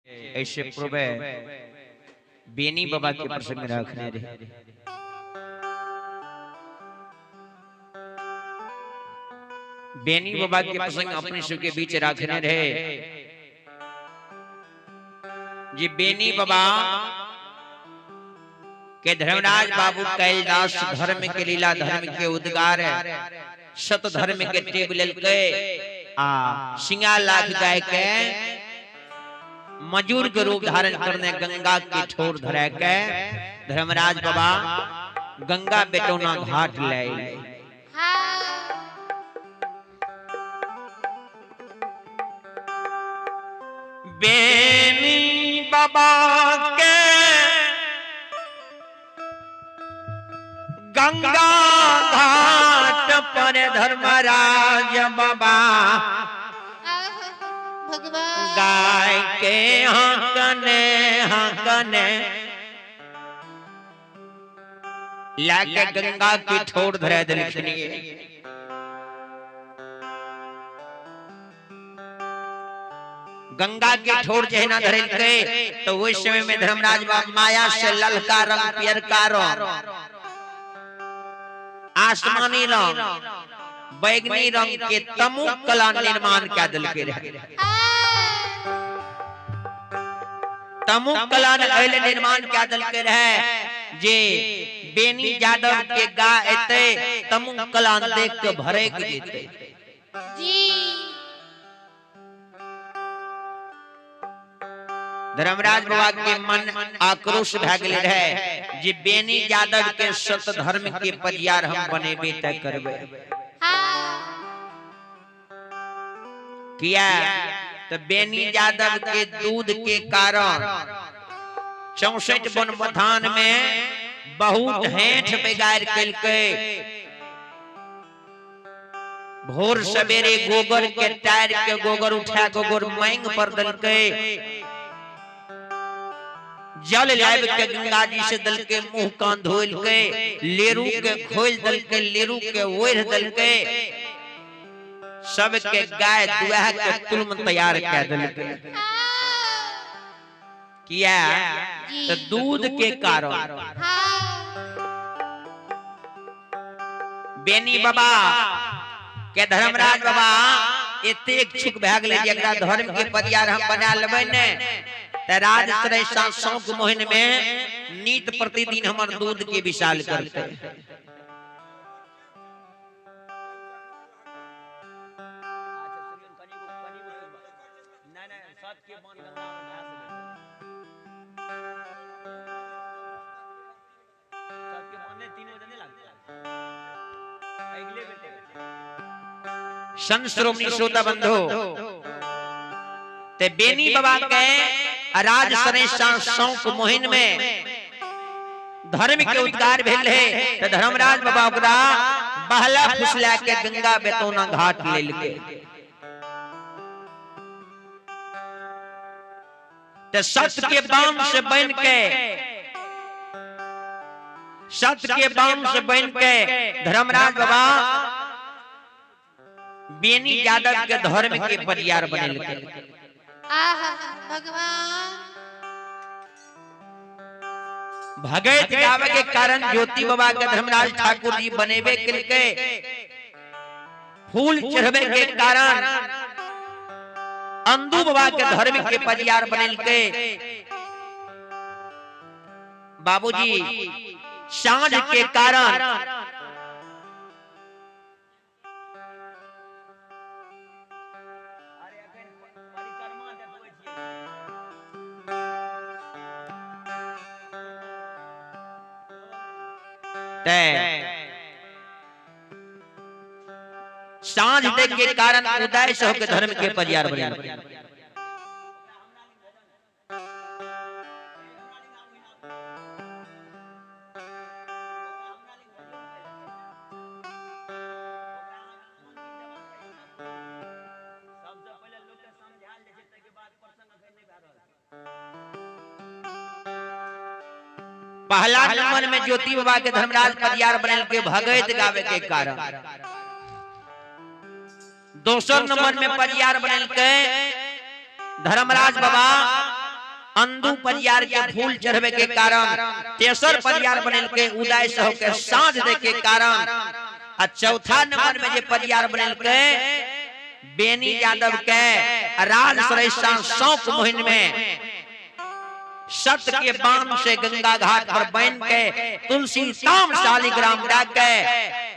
ऐसे पूर्व बेनी बाबा के प्रसंग रखने रहे। बेनी बाबा के प्रसंग अपने सब के बीच रखने रहे जी। बेनी बाबा के धर्मराज बाबू कैलदास धर्म के लीला, धर्म के उद्गार, सत धर्म के टेब लेलकै आ सिंगा लाख गाय के मजूर के रूप धारण करने गंगा के ठोर धरे के धर्मराज बाबा गंगा बेटौना घाट ले। बेनी बाबा के गंगा घाट पर धर्मराज बाबा गाय के हकने हकने लाके गंगा की ठोर धरे दिलखिन। गंगा के ठोर जहिना धरलकै तो ओहि समय में धर्मराज बाबा माया से ललका रंग, पियरका रंग, आसमानी रंग, बैगनी रंग के तमुक कला निर्माण कए देलकै रहे। तमुक कला एहि निर्माण कए देलकै रहे जे बेनी यादव के गाय एतै तमुक कला देख के भरक जेतै। धर्मराज बाबा के मन आक्रोश भए गेल रहे जे बेनी यादव के सत धर्म के परियार हम बनेबे तय करबे। किया तो बेनी यादव के दूध के कारण 64 वन बथान में बहुत हेठ बिगाड़ केलकै। भोर सवेरे गोबर के टायर के गोबर उठा गोबर मांग पर दलकै, जल लाब के गंगा जी से दलके, मुंह कान धोलके, लेरू के खोल दलके, लेरू के ओढ़ दलके, सबके गाय दुआह के तुलम तैयार कर दलके। किया तो दूध के कारण बेनी बाबा के धर्मराज बाबा एतेक छुक भए गेलै जे एकरा धर्म के परियार हम बना लेबै ने त राज श्रेष्ठ शौक मोहिन में नीत प्रतिदिन हमर दूध के विशाल करते। संत श्रोमणी श्रोता बंधु ते बेनी बाबा के राज श्रेष्ठ शौक मोहिन में धर्म के उद्गार भेल है तो धर्मराज बाबा ओकरा बहला फुसला के गंगा बेतौना घाट लेलके। ते सत्य के बाम से बन के, सत्य के बाम से बन के धर्मराज बाबा बेनी यादव के धर्म के परियार बनेलके। भगत गावे के कारण ज्योति बाबा के धर्मराज ठाकुर जी बनेबे केलकै। फूल चढ़वे के कारण अंदू बाबा के धर्म के परियार बनेलकै। बाबूजी साँझ के कारण साँझ देख के कारण उदय से होकर धर्म के परियार बने। पहला नंबर में ज्योति बाबा के धर्मराज परियार बनल के भगत गावे के कारण, दोसर नंबर में परियार बनल के धर्मराज बाबा अंदू परियार के फूल चढ़वे के कारण, तेसर परियार बनेलकै उदय साहु के साँझ दे के कारण, आ चौथा नंबर में जे परियार बनेलकै बेनी यादव के राज सरेसा शौक मोहिन में सत के बाम से गंगा घाट पर बन के तुलसी ताम शालिग्राम डाके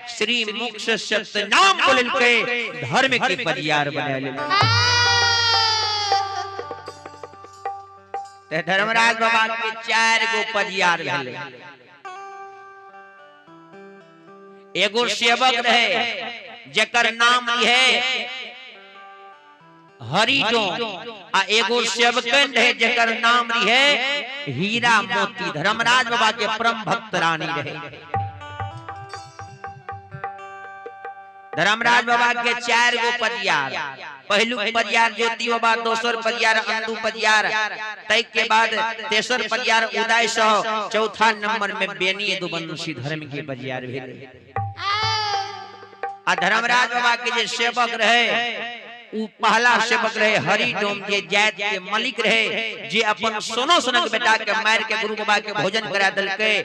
श्री मुख से सत्य नाम बोललकै धर्म के परियार बना लेलकै। ते धर्मराज बाबा के 4 गो परियार भेलै। एगो सेवक रहे जेकर नाम है हरिडोम, आ एगो सेवकन रहे जेकर नाम रहे हीरा मोती। धर्मराज बाबा के परम भक्त रानी रहे। धर्मराज बाबा के 4 गो परियार, पहलू परियार ज्योति बाबा, दोसर परियार अंदू परियार, तय के बाद तेसर परियार उदय साहु, चौथा नंबर में बेनी यदुवंशी धर्म के परियार भेलै। आ धर्मराज बाबा के जे सेवक रहे उ पहला सेवक रहे हरिडोम, जे जात के मालिक रहे, जे अपन सोनो सनक बेटा के मार के गुरु बाबा के भोजन करा देलकै,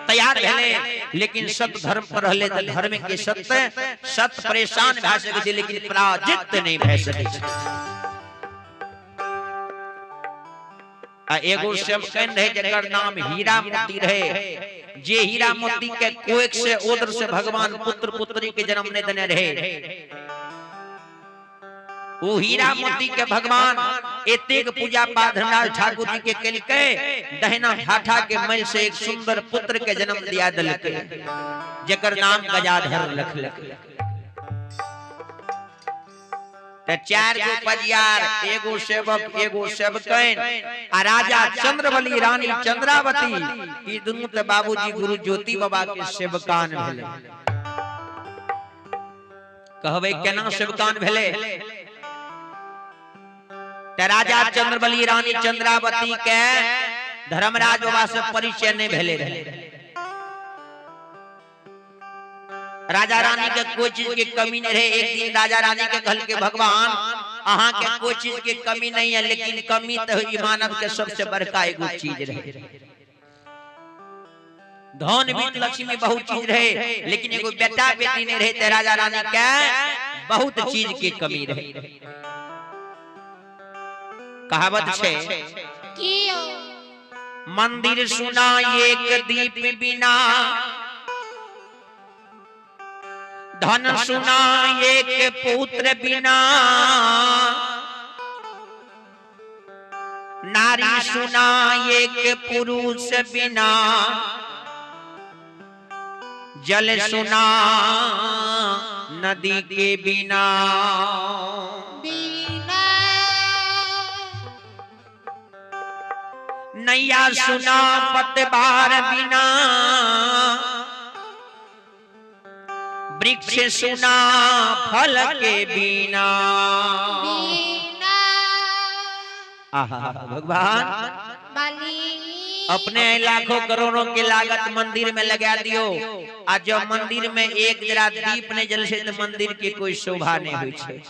तैयार भेले, लेकिन सत्य धर्म पर रहले त धर्म के सत्य सत्य परेशान भए सकै छै लेकिन पराजित नहीं भए सकै छै। आ एगो सेवकन रहे जकर नाम हीरा मोती रहे, जे हीरा मोती के कोख से उदर से भगवान पुत्र पुत्री के जन्म नहीं देने रहे। वो हीरा मोती के भगवान एतेक पूजा पाठ धर्मराज ठाकुर जी के केलकै, दहिना ठाठा के मैल से एक सुंदर पुत्र के जन्म दिया देलकै जेकर नाम गजाधर रखलकै। त 4 गो परियार, एगो सेवक एगो सेवकन, आ राजा चंद्रबली रानी चंद्रावती, ई दुनू त बाबूजी गुरु ज्योति बाबा के सेवकान भेलै। कहबै केना सेवकान भेलै? राजा चंद्रबली रानी चंद्रावती के धर्मराज बाबा से परिचय नहीं भेले रहे। राजा रानी के कोई चीज के कमी नहीं रहे। एक दिन राजा रानी के कहल के भगवान अहाँ के कोई चीज के कमी नहीं है, लेकिन कमी तो मानव के सबसे बड़का एगो चीज रहे। धन बीत लक्ष्मी बहुत चीज रहे, लेकिन एगो बेटा बेटी नहीं रहे, ते राजा रानी के बहुत चीज के कमी रहे। कहावत छे मंदिर सुना एक दीप बिना, धन सुना एक पुत्र बिना, नारी सुना एक पुरुष बिना, जल सुना नदी के बिना। नैया सुना पतवार बिना, वृक्ष सुना फल के बिना। आहा भगवान, अपने लाखों करोड़ों के लागत मंदिर में लगा दियो, आ जब मंदिर में एक जरा दीप नहीं जल से तो मंदिर की कोई शोभा नहीं हुई छे।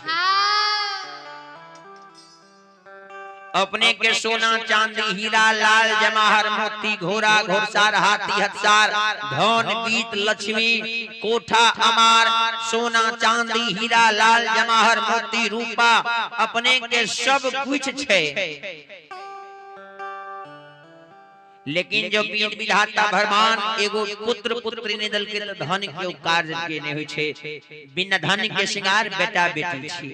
अपने के सोना चांदी हीरा लाल जवाहर मोती घोड़ा घोड़सार हाथी हथसार धन बीत लक्ष्मी कोठा अमार, सोना चांदी हीरा लाल जवाहर मोती रूपा अपने के सब कुछ छे, लेकिन जो बीत विधाता भगवान एगो पुत्र पुत्री ने दल के धन के कार्य के नहीं होई छे। बिना धन के श्रृंगार बेटा बेटी छी।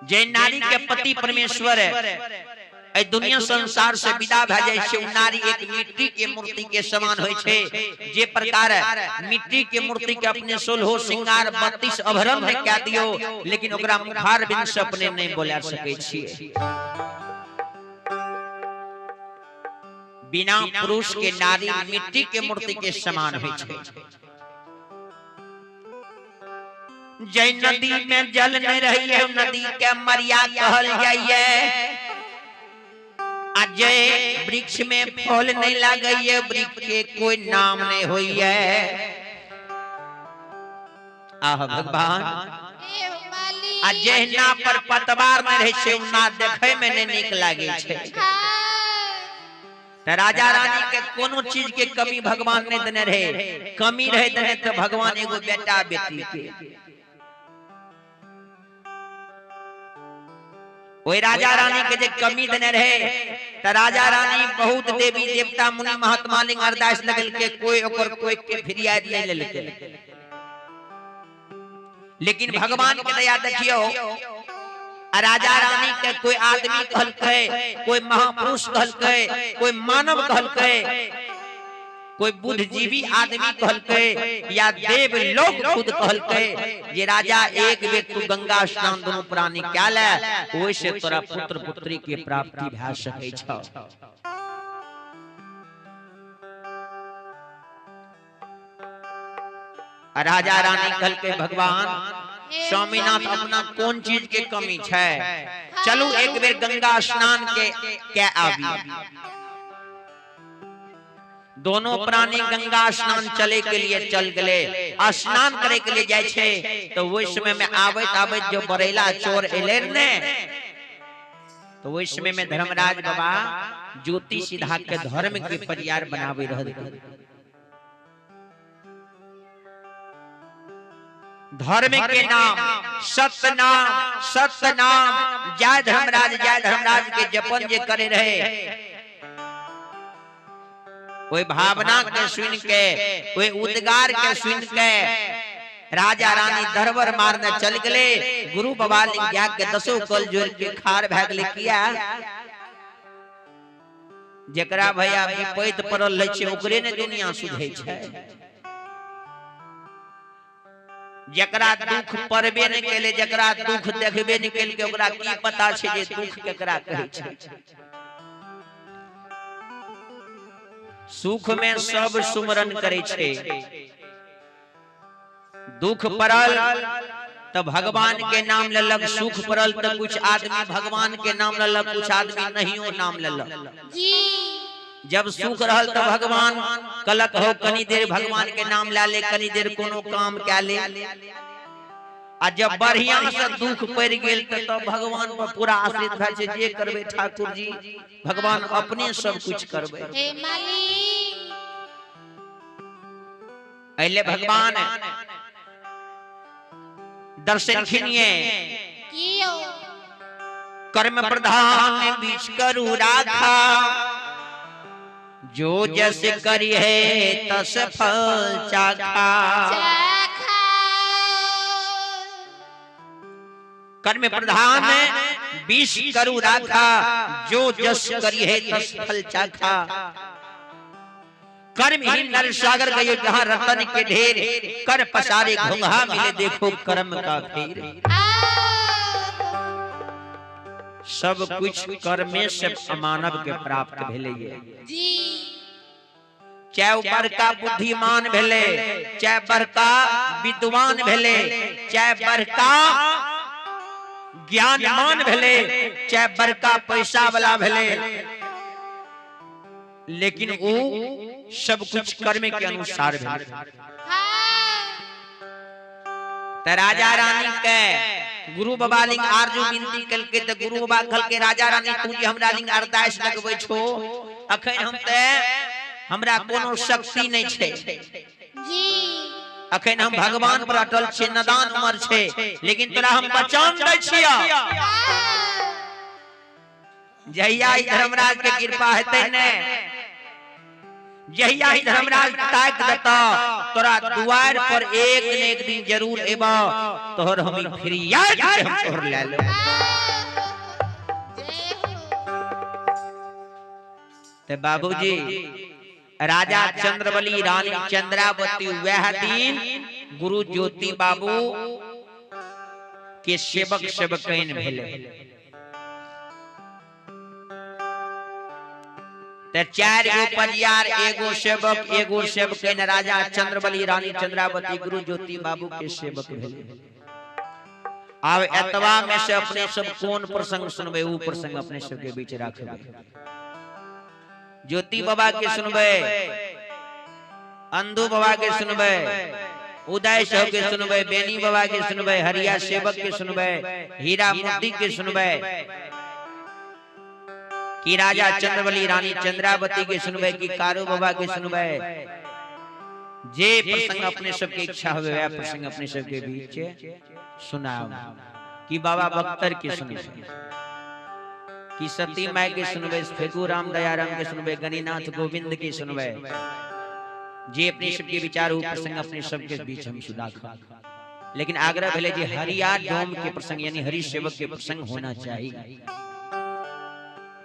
जे नारी के पति परमेश्वर है दुनिया संसार से विदा भए जाय छै, उ नारी एक मिट्टी के मूर्ति के समान होय छै। जे प्रकार मिट्टी के मूर्ति के अपने 16 श्रृंगार 32 आभरण में कह दियो, लेकिन ओकरा मुखार बिन से अपने नहीं बोला सकै छी। बिना पुरुष के नारी मिट्टी के मूर्ति के समान होय छै। जय नदी में जल नहीं रही है नदी के मरिया कहल जाइए, आ जय वृक्ष में फल नहीं लागे वृक्ष के कोई नाम नहीं होइए। आह भगवान, आ जहिना पर पतवार नहि रहै छै उना देखै में नहि नीक लागै छै। त राजा रानी के कोनो चीज के कमी भगवान नहीं देने रहे, कमी रहे देने तो भगवान एगो बेटा बेटी के। ओहि राजा रानी के जे कमी देने रहे त राजा रानी बहुत देवी देवता मुनि महात्मा लिंग अरदास लगल के कोई ओकर कोई के फरियाद नहीं लेलके। लेकिन भगवान के दया देखियो, राजा रानी के कोई आदमी कहलकै, कोई महापुरुष कहलकै, कोई मानव कहलकै, कोई बुद्धिजीवी आदमी कहलकै या देव लोग खुद कहलकै जे राजा एक बेर तू गंगा स्नान दोनों प्राणी क्या ले, ओहि से तोरा पुत्र पुत्री के प्राप्ति भए सकै छौ। राजा रानी कहलकै भगवान स्वामीनाथ अपना कोन चीज के कमी छै, चलू एक बेर गंगा स्नान के आबी। दोनों प्राणी गंगा स्नान चले के लिए चल गए। स्नान करे के लिए जाय छै तो वही समय में आबैत आबैत जो बरेला चोर एले ने, तो वही समय में धर्मराज बाबा ज्योति सीधा के धर्म के परियार बनावे रहल। धर्म के नाम सत्य नाम सत्य नाम जय धर्मराज के जपन जे करे रहे, वही भावना के सुन के, वही उद्गार के सुन के राजा रानी दरबर मारने चल गए। गुरु बाबा लिंग के दसों कल जोड़ के खार भए गेलै। किया जकरा भैया विपैत पड़ल रहै छै ओकरे ने दुनिया सुझै छै। जकरा दुख पड़बे नहीं केले, जकरा दुख देखबे नहीं केलकै, ओकरा की पता छै जे दुख केकरा कहै छै। सुख में सब सुमरन करे छै, दुख पड़ल तो भगवान के नाम लेलक, सुख पड़ल तो कुछ आदमी भगवान के नाम लेलक, कुछ आदमी नहियो नाम लेलक। जब सुख रहल तो भगवान कलक हो कनी देर भगवान के नाम ला ले, कनी देर कोनो काम क्या ले। आ जब बढ़िया से दुख पड़ गेल तो भगवान पर पूरा आश्रित भए छै, जे करबे ठाकुर जी भगवान अपने सब कुछ करबे। हे मालिक अइले भगवान दर्शन खिनिए कियो कर्म प्रधान बीच करू राखा, जो जस करी है तस फल चाखा। कर्म प्रधान बीच करू राखा, जो जस करी है तस फल चाखा। कर्म ही नर सागर गयो जहां रतन के ढेर, कर पसारे घोंघा मिले देखो कर्म का फेर। सब कुछ कर्मे से अमानव के प्राप्त भेले। चाहे बड़का बुद्धिमान भेले, चाहे बड़का विद्वान भेले, चाहे बड़का ज्ञानमान भेले, चाहे बड़का पैसा वाला भेले, लेकिन वो सब कुछ कर्म के अनुसार भेले। त राजा रानी के गुरु बाबा लिंग आरजू विनती कलके त गुरु बाबा कहलके राजा रानी तू जे हमरा लिंग अरदास लगबै छो, अखन हम ते हमरा कोनो शक्ति नहीं छै जी, अखन हम भगवान पर अटल छे, नदान उमर छे, लेकिन तोरा हम बचान दै छिया। जहिया ही धर्मराज के कृपा हेतै ने, जहिया ही धर्मराज ताक देता तोरा दुआर पर एक न एक दिन जरूर एबा, तोहर हम फरियाद के हम तोहर ले लेब। ते बाबूजी राजा चंद्रबली रानी चंद्रावती वह दिन गुरु ज्योति बाबू के सेवक सेवकैन भेले। ते चार गो परियार, एगो सेवक एगो सेवकैन राजा चंद्रबली रानी चंद्रावती गुरु ज्योति बाबू के सेवक भेले। आब एतबा में से अपने सब कोन प्रसंग सुनबे, ऊ प्रसंग अपने सबके बीच राखबे। ज्योति बाबा के सुनबे, अंधु बाबा के सुनबे, उदय साहु के सुनबै, बेनी बाबा के सुनबै, हरिया सेवक के सुनबै, हीरा मोती के सुनबै, कि राजा चंद्रबली रानी चंद्रावती के सुनबै, कि कारू बाबा के सुनबै। जे प्रसंग अपने सबके इच्छा होवे वह प्रसंग अपने सबके बीच सुनाओ। कि बाबा बख्तर के सुनबै, कि सती माई के सुनबै, फेगू राम दयाराम के सुनबै, गणिनाथ गोविंद के सुनबै। जे अपने सबके विचार हो प्रसंग अपने सबके बीच हम सुना। लेकिन आग्रह भेले जे हरिया डोम के प्रसंग यानी हरि सेवक के प्रसंग होना चाहिए।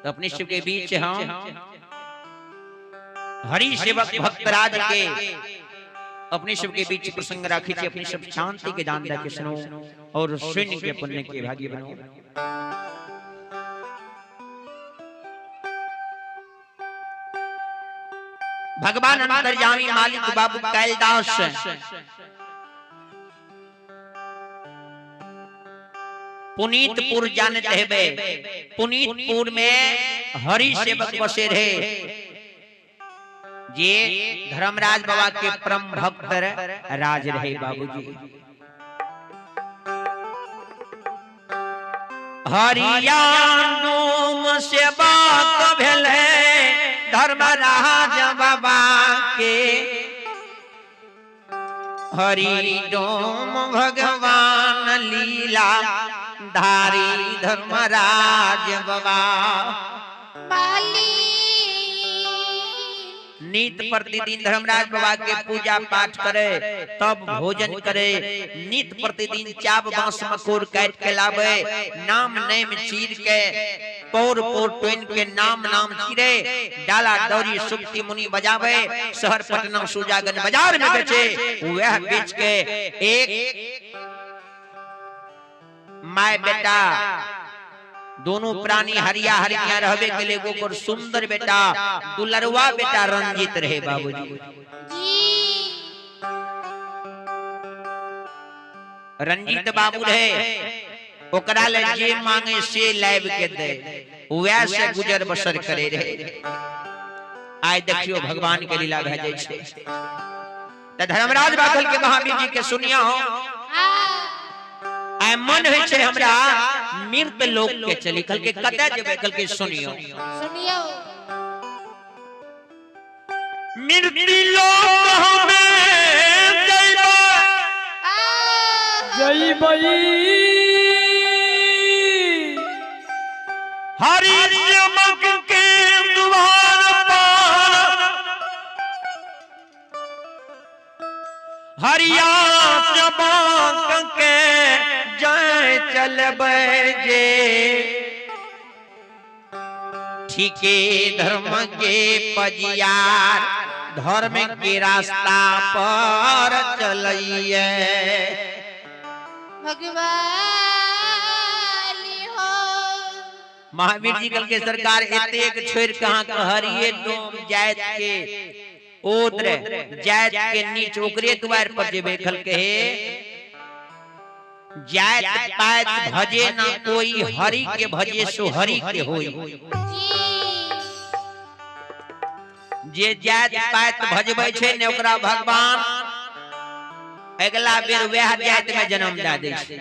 तो अपने सबके बीच हम हरि सेवक भक्तराज के अपने सबके बीच प्रसंग राखी छी। अपने सब शांति के दान दे के सुनो और सुन के पुण्य के भागी बनो। भगवान अंतर्यामी मालिक बाबू कैलदास पुनीतपुर जानते हेबे। पुनीतपुर में हरि सेवक बसे रहे जे धर्मराज बाबा के परम भक्त राज रहे बाबूजी। हरियाणोम सेवक भेले धर्मराज बाबा के, हरि डोम भगवान लीला धारी धर्मराज बाबा। नित प्रतिदिन धर्मराज बाबा के पूजा पाठ करे तब भोजन करे। नित प्रतिदिन चाप बांस मकोर काट के लावे, नाम नेम चीर के पौर पौर टोइन के नाम नाम चीरे, डाला डोरी सुक्ति मुनि बजावे, शहर पटना सुजागन बाजार में बेचे। वह बेच के एक my बेटा दोनों प्राणी हरिया हरिया रहबे के लिए गोकर सुंदर बेटा दुलरवा बेटा रंजित रहे बाबूजी। रंजित बाबू रहे ओकरा ले जे मांगे से लाइव के दे, वह से गुजर बसर करे रहे। आइ देखियो भगवान के लीला भए जाइ छै। त धर्मराज बाखल के महावीर जी के सुनियो। आइ मन होइ छै हमरा मृत लोक के चली, कल के कतय जेबै, कल के सुनियो सुनियो। मृत लोक हमे जइबै जइबै हरि चमक के द्वार पर, हरिया चमक के जय चलबै जे, ठीके धर्म के पजियार धर्म के रास्ता पर चलिए। भगवान हो महावीर जी कल के सरकार एतेक छोड़ कहाँ के हरिये डोम जायत के ओद्र जायत के नीच ओकरे द्वार पर जेबे। खल के जायत पायत भजे ना कोई, हरि के भजे सो हरि के होई। जे जायत पायत भजबै छै ने ओकरा भगवान अगला बेर वह जात में जन्म दे दै छै।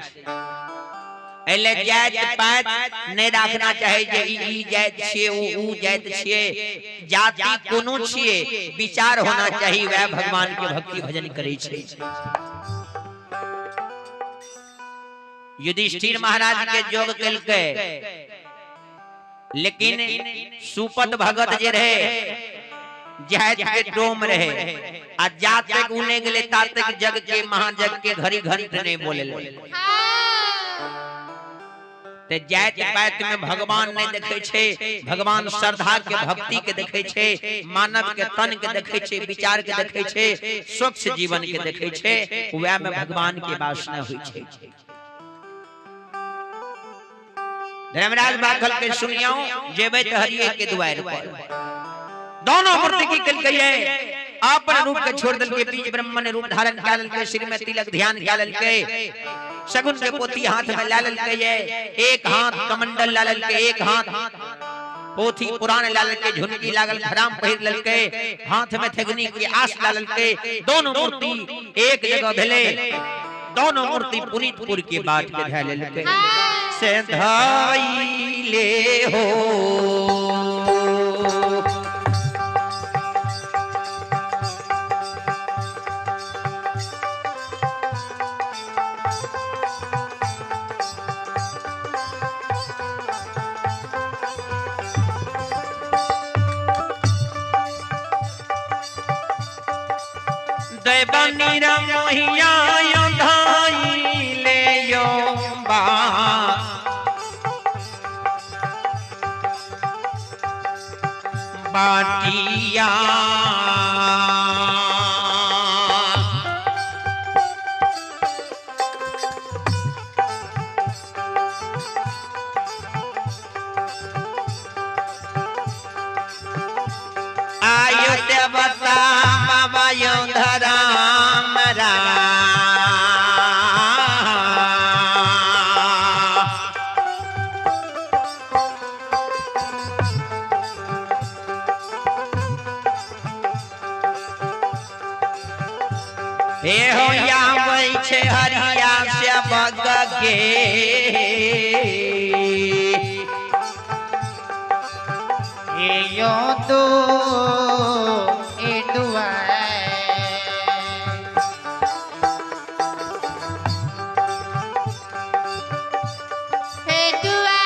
एले जात पात नहीं रखना चाहे जे ई जात छिए ऊ जात छिए, जाति कोनो छिए, विचार होना चाहिए वह भगवान के भक्ति भजन करे छै। युधिष्ठिर महाराज के जोग केलकै, लेकिन सुपत भगत जे रहे जात के डोम रहे आ जात तक उने गेले ता तक जग के महाजग के घड़ी घंट नहीं बोले। ते जात पात में भगवान नहीं देखे छे, भगवान श्रद्धा के भक्ति के देखे छे, मानव के तन के देखे छे, विचार के देखे छे, स्वच्छ जीवन के देखे छे, वह में भगवान के वासना हुई छे। धर्मराज बाखल के सुनियो जेबै त हरिये के द्वार पर। दोनों मूर्ति की कलकैये अपन रूप के छोड़ दलके, बीज ब्राह्मण रूप धारण कय लेलकै, सिर में तिलक ध्यान कय लेलकै, शगुन के पोथी हाथ में ला लेलकै, एक हाथ कमंडल ला लेलकै, एक हाथ पोथी पुरान ला लेलकै, झुनकी लागल खराम पहिर लेलकै, हाथ में थेगनी के आस ला लेलकै। दोनों मूर्ति एक जगह भेलै, दोनों मूर्ति पुनीतपुर के बाट के धै लेलकै। से धैले हो बाटिया आयो देवता बाबा यो धराम हे हो आबै छै हरिया से बग के हे यो दो ए दुआ हे दुआ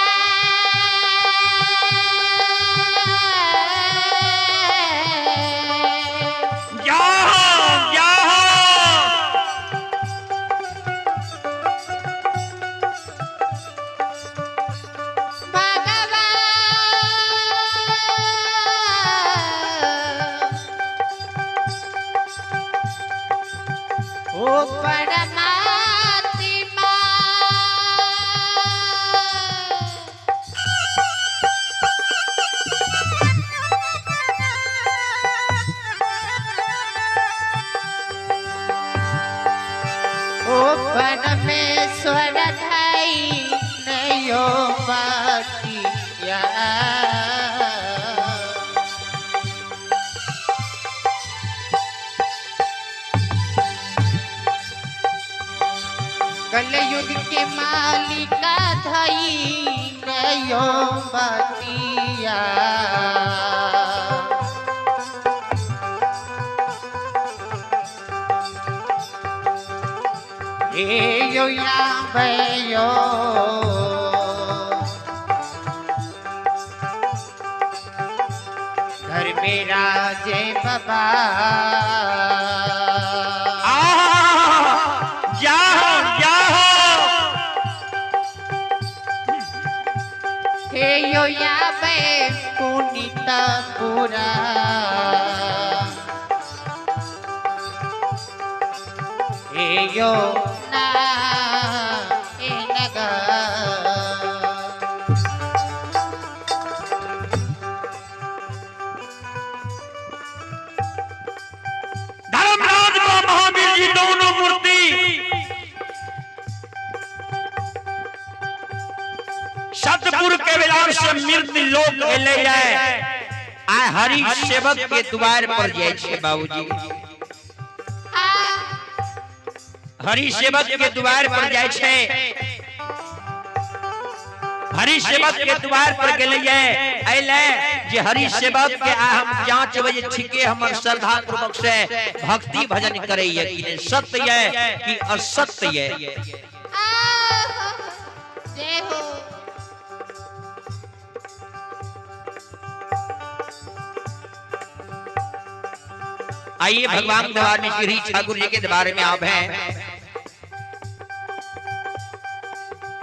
परमेश्वर धाई नयो बाटिया कलयुग के मालिका धाई नयो बाटिया यो या भयो घर में राजे बाबा जाहो जाहो हे यो या बे पुनीत पूरा हे यो धर्मराज व महावीर जी दोनों मूर्ति सतपुर के विलास से मृत लोक एलै आय हरि सेवक के द्वार पर जाय छै बाबूजी। हरि सेवक के द्वार पर जाय छै, हरि सेवक के द्वार पर गेलियै अइलै जे हरि सेवक के आ हम जांचबै जे ठीके हमर श्रद्धा पूर्वक से भक्ति भजन करैया कि नहीं, सत्य ये कि असत्य ये। जय हो। आइए भगवान दरबार में श्री ठाकुर जी के दरबार में आप हैं।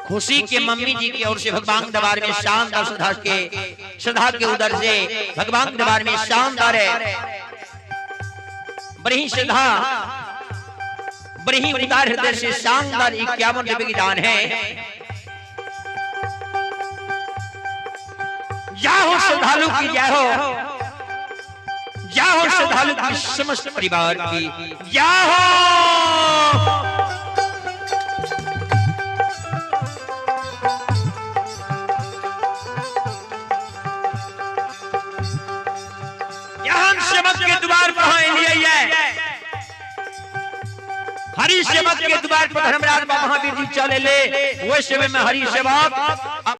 खुशी के मम्मी जी की ओर से भगवान दरबार में शानदार श्रद्धा के उदर से भगवान दरबार में शानदार है बड़ी श्रद्धा बड़ी उदार हृदय से शानदार 51 रुपए की दान है। जय हो श्रद्धालु की जय हो, जय हो श्रद्धालु की समस्त परिवार की जय हो। हरि सेवक के द्वार पर धर्मराज बाबा महावीर जी चले ले, वही समय में हरि सेवक